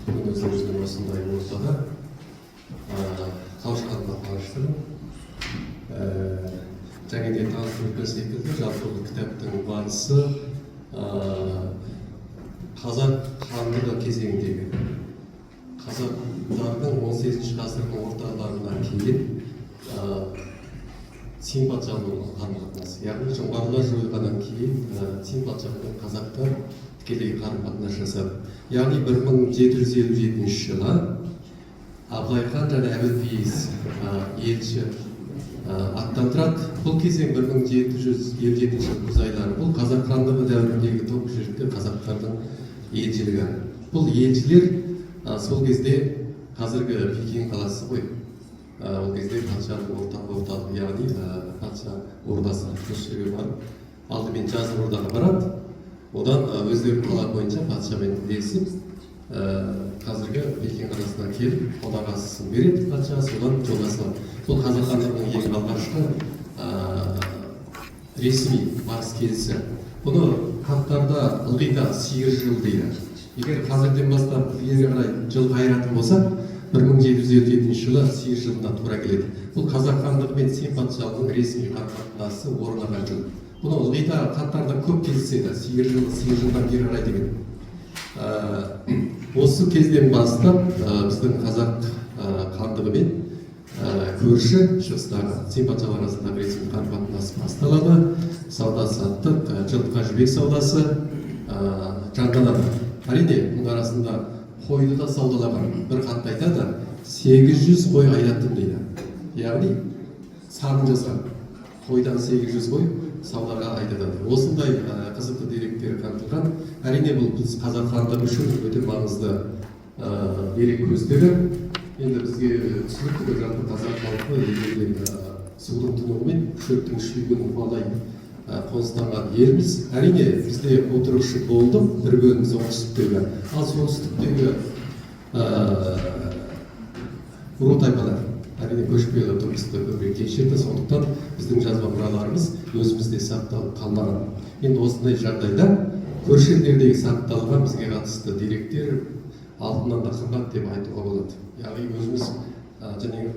Бүгін өздеріңізбен осындай ортада қауышқаныма қуаныштымын. Және де таныстырып өткен секілді, жалпы бұл кітаптың барысы Қазақ хандығы кезеңіндегі қазақтардың 18 ғасырдың орталарынан кейін Цин патшалығының қарым қатынасы, яғни жоңғарлар жойылғаннан кейін Цин патшалығымен қазақтар тікелей қарым қатынас жасады. Яғни 1757 жылы Абылай хан және Әбілпейіз елші аттандырады. Бұл кезең 1757 жыл күз айлары. Бұл Қазақ хандығы дәуіріндегі тұңғыш рет қазақтардың елшілігі. Бұл елшілер сол кезде қазіргі Пекин қаласы ғой, ол кезде патшаның орталығы, яғни патша ордасы, осы жерге барып, алдымен Жазық Ордаға барады. Одан өздерінің талабы бойынша патшамен тілесіп, қазіргі Пекин қаласына келіп, қонақасысын береді патша, содан жолға салады. Бұл Қазақ хандығының ең алғашқы ресми барыс келісі. Бұны хаттарда ылғи да 8 жыл дейді. Егер қазірден бастап ілгері қарай жыл қайыратын болсақ, 1757 жылы 8 жылына тура келеді. Бұл Қазақ хандығы мен Цин патшалығының ресми қарым қатынасы орнаған жыл. Бұны ылғи да хаттарда көп кездеседі, 8 жыл, 8 жылдан бері қарай деген. Осы кезден бастап біздің Қазақ хандығы мен көрші шығыстағы Цин патшалығы арасындағы ресми қарым қатынас басталады. Сауда саттық, жылқы, жібек саудасы жанданады. Әрине, бұның арасында қойды да саудалаған. Бір хатта айтады, 800 қой айдаттым дейді, яғни санын жазған, қойдан 800 қой саудаға айдатады. Осындай қызықты деректер қамтылған. Әрине, бұл біз Қазақ хандығы үшін өте маңызды дерек көздері. Енді бізге түсінікті ғой, жалпы қазақ халқы ежелден судың тұнығы мен шөптің шүйгінін қуалай қоныстанған елміз. Әрине, бізде отырықшы болдық, бір бөліміз оңтүстіктегі, ал солтүстіктегі ру тайпалар, әрине, көшпелі тұрмысты көбірек кешірді. Сондықтан біздің жазба мұраларымыз өзімізде сақталып қалмаған. Енді осындай жағдайда көрші елдердегі сақталған бізге қатысты деректер алтыннан да қымбат деп айтуға болады. Яғни өзіміз және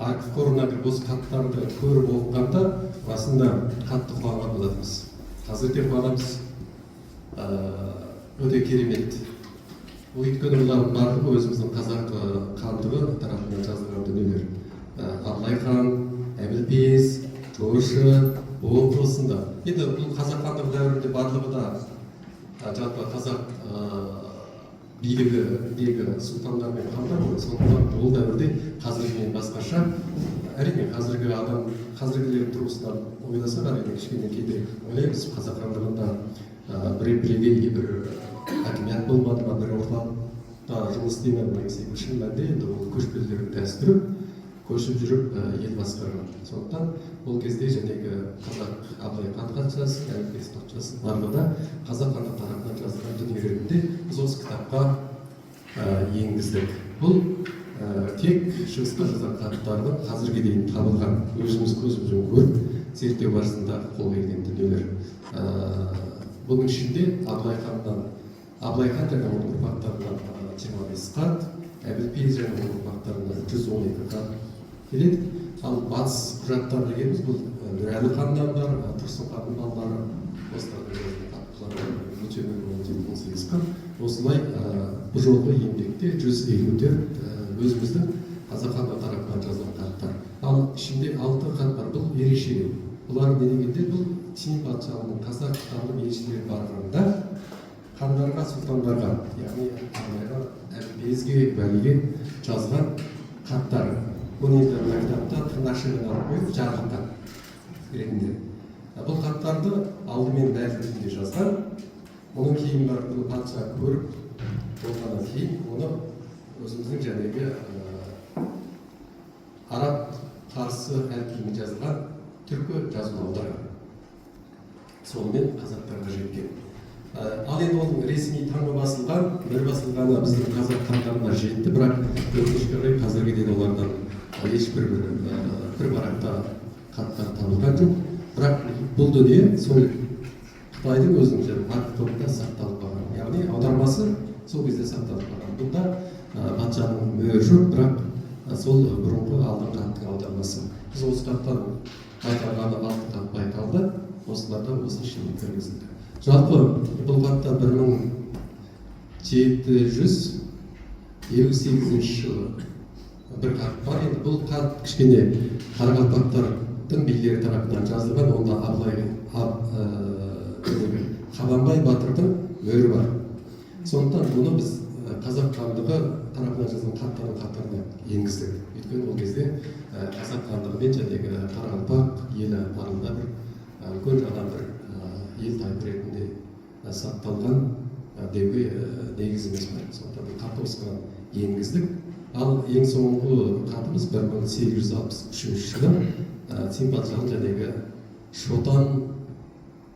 архив қорына кіріп, осы хаттарды көріп оқығанда, расында қатты қуанған болатынбыз. Қазір де қуанамыз. Өте керемет, өйткені бұлардың барлығы өзіміздің Қазақ хандығы тарапынан жазылған дүниелер. Абылай хан, Әбілпейіз, Жошы, Боқы сынды. Енді бұл Қазақ хандығы дәуірінде барлығы да жалпы қазақ билігіндегі сұлтандар мен хандар ғой. Сондықтан ол дәуірде қазіргімен басқаша. Әрине, қазіргі адам, қазіргілердің тұрғысынан ойласақ, әрине, кішкене кейде ойлаймыз, Қазақ хандығында бір бірегей бір әкімият болмады ма, бір орталықта жұмыс істей ме деген секілді. Шын мәнінде, енді ол көшпелілердің дәстүрі, көшіп жүріп ел басқарған. Сондықтан ол кезде жәнегі қазақ Абылай хан патшасы, Әбілпейіз патшасы, барлығы да Қазақ хандығы тарапынан жазылған дүние ретінде біз осы кітапқа енгіздік. Бұл тек шығысқа жазған хаттардың қазірге дейін табылған, өзіміз көзімізбен көріп, зерттеу барысында қолға келген дүниелер. Бұның ішінде Абылай ханнан, Абылай хан және оның ұрпақтарынан 25 хат, Әбілпейіз және оның ұрпақтарынан 112 хат келеді. Ал батыс құжаттар дегеніміз бұл Нұрәлі ханнан бар, Тұрсын ханның балалары, осылардың жазған хаттары өте 17, 18 хат. Осылай бұл жолғы еңбекте 154 өзіміздің Қазақ хандығы тарапынан жазылған хаттар. Ал ішінде алты хат бар, бұл ерекшелеу. Бұлар не дегенде, бұл Чин патшалығының Қазақ хандық елшілері барғанда хандарға, сұлтандарға, яғни Абылайға, Әбілпейізге, Уәлиге жазған хаттары. Бұны енді мына кітапта тырнақшамен алып қойып, жарлық хат ретінде. Бұл хаттарды алдымен бәлкі тілінде жазған, одан кейін барып бұны патша көріп болғаннан кейін оны өзіміздің жәнегі араб, парсы әліпбиімен жазылған түркі жазуына аударған, сонымен қазақтарға жеткен. Ал енді оның ресми таңба басылған, бір басылғаны біздің қазақ хандарына жетті, бірақ өкінішке орай, қазірге дейін олардан ешбір бір парақта хаттар табылған жоқ. Бірақ бұл дүние сол Қытайдың өзінің жаңағы архив тобында сақталып қалған, яғни аудармасы Сол кезде сақталып қалған. Бұнда патшаның мөрі жоқ, бірақ сол бұрынғы алдыңғы хаттың аудармасы. Біз осы хаттан байқалғаны алты хат байқалды, осыларда осы ішіне кіргізілді. Жалпы бұл хатта 1758 жылы бір хат бар. Енді бұл хат кішкене қарақалпақтардың билері тарапынан жазылған. Онда Абылай, Қабанбай батырдың мөрі бар. Сондықтан бұны біз Қазақ хандығы тарапынан жазылған хаттардың қатарына енгіздік. Өйткені ол кезде Қазақ хандығы мен жәнегі қарақалпақ елі арасында бір үлкен жағынан бір ел тайпы ретінде сақталған деуге негізіміз бар. Сондықтан бұл хатты осыған енгіздік. Ал ең соңғы хатымыз 1863 жылы Цин патшаның жәнегі Шотанға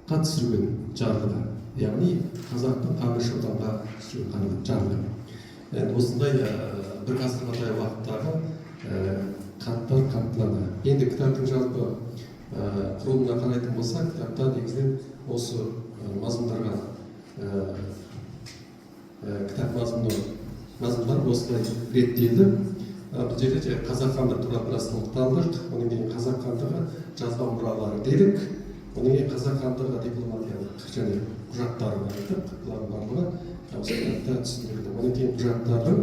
түсірген жарлығы, яғни қазақтың ханы Шотанға түсірген жарлығы. Енді осындай бір ғасырға таяу уақыттағы хаттар қамтылады. Енді кітаптың жалпы құрылымына қарайтын болсақ, кітапта негізінен осы мазмұндарға, кітап мазмұндар осылай реттелді. Бұл жерде қазақ хандығы туралы біраз тоқталдық. Одан кейін қазақ хандығы жазба мұралары дедік. Одан кейін қазақ хандығы дипломатиялық және құжаттарын айттық. Бұлардың барлығы осы кітапта түсіндірілді. Одан кейін құжаттардың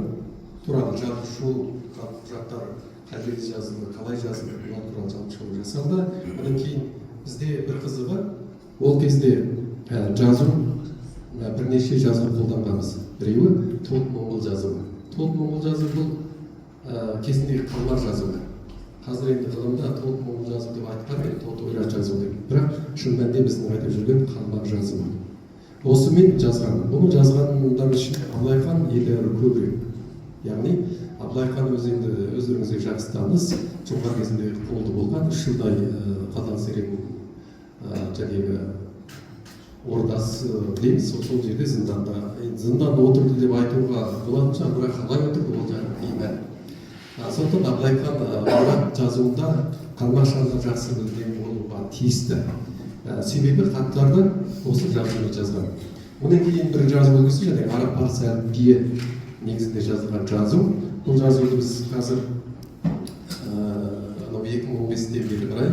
туралы жалпы шолу, құжаттар қай жерде жазылды, қалай жазылды, бұлар туралы жалпы шолу жасалды. Одан кейін бізде бір қызығы, ол кезде жазу, бірнеше жазу қолданғанбыз. Біреуі тот моңғол жазуы. Тот моңғол жазуы бұл кезіндегі қалмақ жазуы. Қазір енді ғылымда тот моңғол жазу деп айтқанмен, тот ойрат жазу деп, бірақ шын мәнінде біздің айтып жүрген қалмақ жазуы. Осымен жазған. Бұны жазғандардың ішінде Абылай хан едәуір көбірек. Яғни Абылай хан өзі енді өздеріңізге жақсы таныс, жоңғар кезінде қолды болған, 3 жылдай Қалдан Серен жәнегі ордасы дейміз, сол жерде зынданда, енді зынданда отырды деп айтуға болатын шығар, бірақ қалай отырды, ол жағы беймәлім. Сондықтан Абылай хан ойрат жазуында қалмақ шаһарын жақсы білген болуға тиісті. Себебі хаттарды осы жазумен жазған. Одан кейін бір жазу үлгісі, және араб парсы әліпбиі негізінде жазылған жазу. Бұл жазуды біз қазір анау 2015-тен бері қарай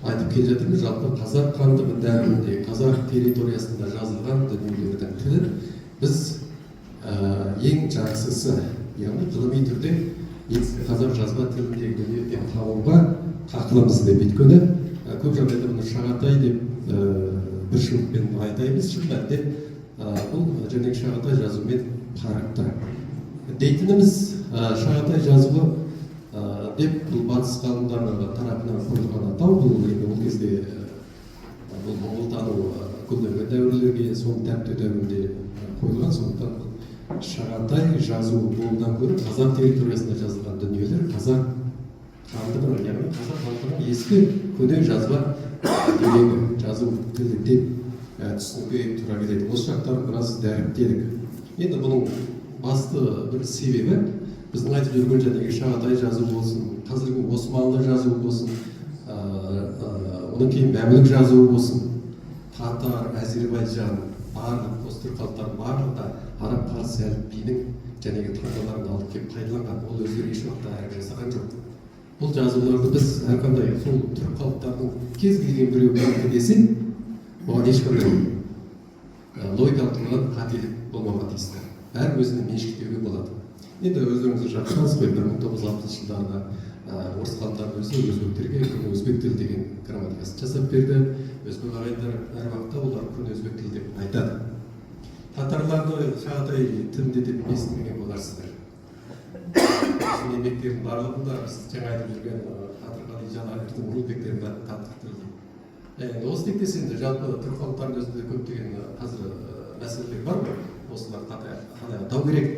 айтып келе жатырмыз. Жалпы Қазақ хандығы дәуірінде қазақ территориясында жазылған дүниелердің тілі біз ең жақсысы, яғни ғылыми түрде ескі қазақ жазба тіліндегі дүние деп табуға хақылымыз деп. Өйткені көп жағдайда бұны шағатай деп біршілікпен айтаймыз. Шын мәнінде бұл жәнегі шағатай жазумен парықта дейтініміз, шағатай жазуы деп бұл батыс ғалымдары тарапынан қойылған атау. Бұл енді ол кезде бұл моңғолтану гүлденген дәуірлерге, соның дәптеу дәуірінде қойылған. Сондықтан бұл шағатай жазуы болудан гөрі қазақ территориясында жазылған дүниелер қазақ хандығының, яғни қазақ халқының ескі көне жазба дерегі, жазу тілі деп түсінуге тура келеді. Осы жақтарын біраз дәріптедік. Енді бұның басты бір себебі, біздің айтып жүрген жәнегі шағатай жазу болсын, қазіргі османлы жазуы болсын, одан кейін мәмлүк жазуы болсын, татар, әзербайжан, барлық осы түрік халықтарының барлығы да араб парсы әліпбиінің жәнегі таңбаларын алып келіп пайдаланған. Ол өздері еш уақытта әріп жасаған жоқ. Бұл жазуларды біз әрқандай сол түрік халықтарының кез келген біреуі білді десе, оған ешқандай логикалық тұрғыдан қателік болмауға тиісті, бәрі өзіне меншіктеуге болады. Енді өздеріңіз жақсы таныс қой, 1960 жылдарда орыс ғалымдарының өзі өзбектерге көне өзбек тілі деген грамматикасын жасап берді. Өзбек ағайындар әр уақытта олар көне өзбек тілі деп айтады. Татарларды шағатай тілінде деп естімеген боларсыздар. Біздің еңбектердің барлығында біз жаңа айтып жүрген Батырғали Жалайырдың еңбектерінің бәрі татар тілі дейді. Енді осы тектес енді жалпы түрік халықтарының өзінде көптеген қазір мәселелер бар ғой. Осылар қалай атау керек,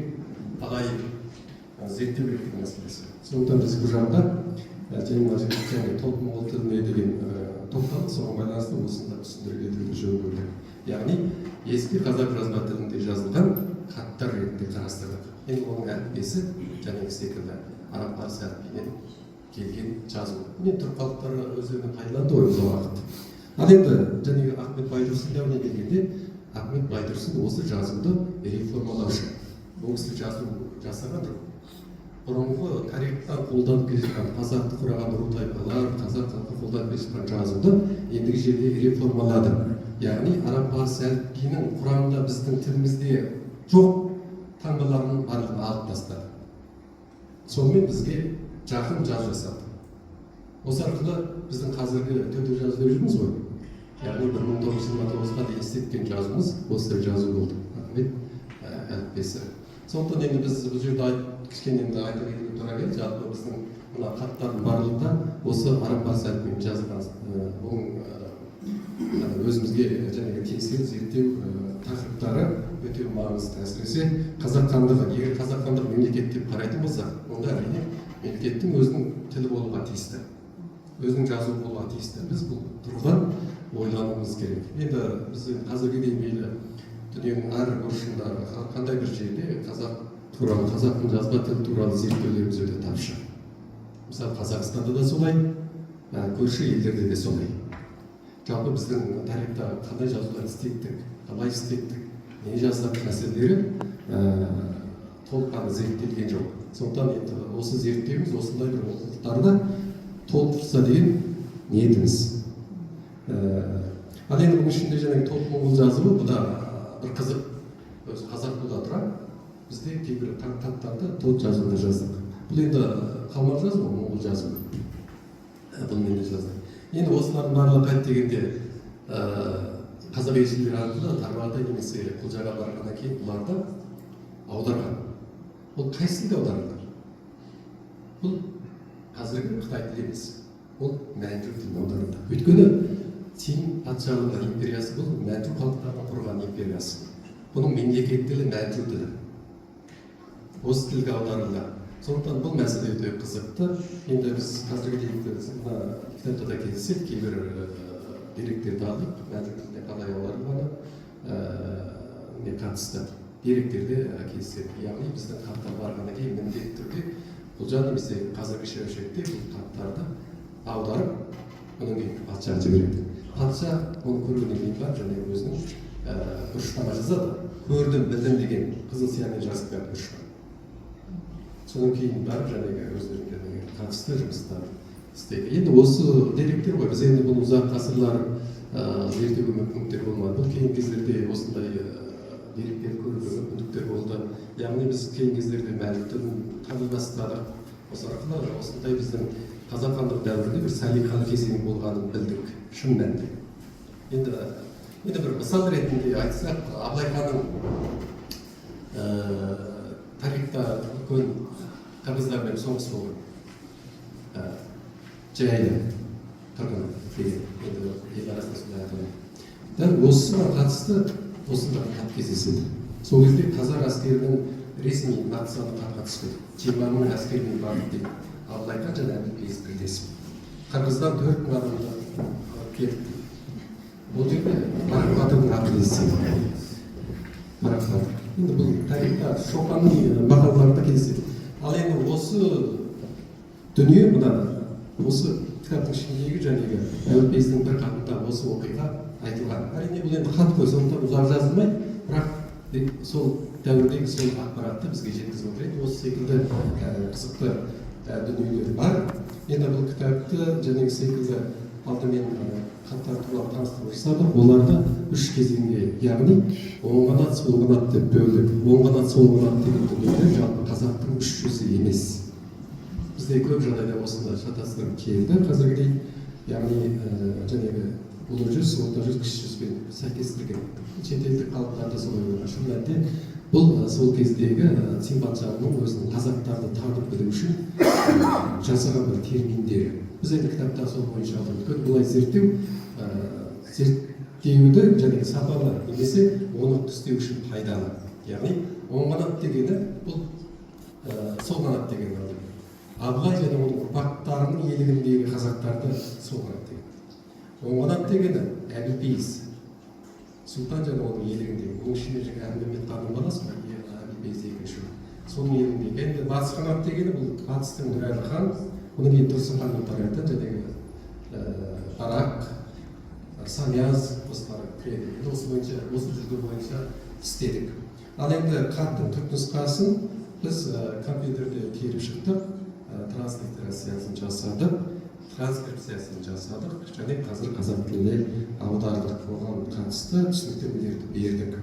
қалай зерттеу керек деген мәселесі. Сондықтан біз бұл жағында және мына жерде және тот моңғол тіліне деген тоқталдық. Соған байланысты осыны да түсіндіре кетуді жөн көрдік. Яғни ескі қазақ жазба тілінде жазылған хаттар ретінде қарастырдық. Енді оның әліппесі жаңағы секілді араб парсы әліпбиінен келген жазу. Міне, түрік халықтары өздеріне пайдаланды ғой ұзақ уақыт. Ал енді жәнегі Ахмет Байтұрсын дәуіріне келгенде, Ахмет Байтұрсын осы жазуды реформалаушы. Ол кісі жазу жасаған жоқ. Бұрынғы тарихтан қолданып келе жатқан, қазақты құраған ру тайпалар, қазақ халқы қолданып келе жатқан жазуды ендігі жерде реформалады. Яғни араб парсы әліпбиінің құрамында біздің тілімізде жоқ таңбалардың барлығын алып тастады. Сонымен бізге жақын жазу жасады. Осы арқылы біздің қазіргі төте жазу деп жүрміз ғой, яғни 1929-ға дейін істеткен жазуымыз осы жазу болды, Ахмет әліппесі. Сондықтан енді біз бұл жерде кішкене енді айта кетуге тура келеді. Жалпы біздің мына хаттардың барлығы осы араб парсы әліпбиімен жазылған. Оның өзімізге жаңағы тексеру, зерттеу тақырыптары өте маңызды. Әсіресе қазақ хандығы. Егер қазақ хандығы мемлекет деп қарайтын болсақ, онда әрине мемлекеттің өзінің тілі болуға тиісті, өзінің жазуы болуға тиісті. Біз бұл тұрғыдан ойлануымыз керек. Енді біз қазірге дейін, мейлі, дүниенің әр бұрышында, қандай бір жерде қазақ туралы, қазақтың жазба тілі туралы зерттеулеріміз өте тапшы. Мысалы, Қазақстанда да солай, көрші елдерде де солай. Жалпы біздің тарихта қандай жазулар істеттік, қалай істеттік, не жаздық мәселелері толыққанды зерттелген жоқ. Сондықтан енді осы зерттеуіміз осындай бір олқылықтарды толықтырса деген ниетіміз. Ал енді бұның ішінде жаңағы толық моңғол жазуы, бұл да бір қызық. Өзі қазақ бола тұра, бізде кейбір хаттарды тот жазуында жаздық. Бұл енді қалмақ жазуы, моңғол жазуы, бұнымен де жаздық. Енді осылардың барлығы қайт дегенде қазақ елшілері арқылы Тарбағатай немесе Құлжаға барғаннан кейін бұларды аударған. Ол қай тілде аударылды? Бұл қазіргі қытай тілі емес, ол мәнжу тіліне аударылды. Өйткені Цин патшалығы империясы, бұл мәнжу халықтарының құрған империясы. Бұның мемлекет тілі мәнжу тілі, осы тілге аударылды. Сондықтан бұл мәселе өте қызықты. Енді біз қазіргі дейін мына кітапта да кездеседі, кейбір деректерді алдық, мәнжу тіліне қалай аударылғаны не қатысты деректерде кездеседі. Яғни біздің хаттар барғаннан кейін міндетті түрде Құлжа немесе қазіргі Шәушекте бұл хаттарды аударып, одан кейін патшаға жібереді. Патша оны көргеннен кейін барып және өзінің бұрыштама жазады, көрдім, білдім деген, қызыл сиямен жазып қояды бұрышқа. Содан кейін барып жаңағы өздерінің жаңағы қатысты жұмыстар істейді. Енді осы деректер ғой. Біз енді бұны ұзақ ғасырлар зерттеуге мүмкіндіктер болмады. Бұл кейінгі кездерде осындай деректер көруге мүмкіндіктер болды. Яғни біз кейінгі кездерде мәнжу тілін тани бастадық. Осы арқылы осындай біздің қазақ хандық дәуірінде бір салиқалы кезең болғанын білдік шын мәнінде. Енді бір мысал ретінде айтсақ, Абылай ханның тарихта үлкен қырғыздармен соғыс болған, Жайлы қырғыны деген, енді ел арасында солай аталады. Дәл осыған қатысты осындай хат кездеседі. Сол кезде қазақ әскерінің ресми нақты саны хатқа түспеді. 20 000 әскермен бардық дейді Абылай хан және Әбілпейіз бірлесіп. Қырғыздан 4000 адамды алып келдік дейді. Бұл жерде Барақ батырдың аты кездеседі. Барақ батыр, енді бұл тарихта Шоқанның мақалаларында кездеседі. Ал енді осы дүние, мына осы кітаптың ішіндегі жаңағы Әбілпейіздің бір хатында осы оқиға айтылған. Әрине, бұл енді хат қой, сондықтан ұзақ жазылмайды, бірақ сол дәуірдегі сол ақпаратты бізге жеткізіп отыр. Енді осы секілді қызықты дүниелер бар. Енді бұл кітапты жаңағы секілді алдымен хаттар туралы таныстыру жасадық. Оларды үш кезеңге, яғни оң қанат, сол қанат деп бөлдік. Оң қанат, сол қанат деген дүниелер жалпы қазақтың үш жүзі емес. Бізде көп жағдайда осыны шатастырып келді қазіргідей. Яғни жаңағы Ұлы жүз, Орта жүз, Кіші жүзбен сәйкестірген шетелдік халықтар да солай ойлаған. Шын мәнінде бұл сол кездегі Цин патшалығының өзінің қазақтарды танып білу үшін жасаған бір терминдері. Біз енді кітапта сол бойынша алдық. Өйткені бұлай зерттеу зерттеуді және сапалы немесе онықты істеу үшін пайдалы. Яғни оң қанат дегені бұл сол қанат деген алдымен Абылай және оның ұрпақтарының иелігіндегі қазақтарды сол қанат деген. Оң қанат дегені Әбілпейіз сұлтан және оның иелігіндегі, оның ішінде жаңағы Әбілмәмбет ханның баласы ғой Әбілпейіз екінші, соның иелігіндегі. Енді батыс қанат дегені бұл батыстың Нұрәлі хан, одан кейін Тұрсын ханның тарайтын жаңағы Барақ, Самияз, осылар кіреді. Енді осы бойынша, осы үлгі бойынша істедік. Ал енді хаттың түпнұсқасын біз компьютерде теріп шықтық, транслитерациясын жасадық, транскрипциясын жасадық және қазір қазақ тіліне аудардық, оған қатысты түсініктемелерді бердік.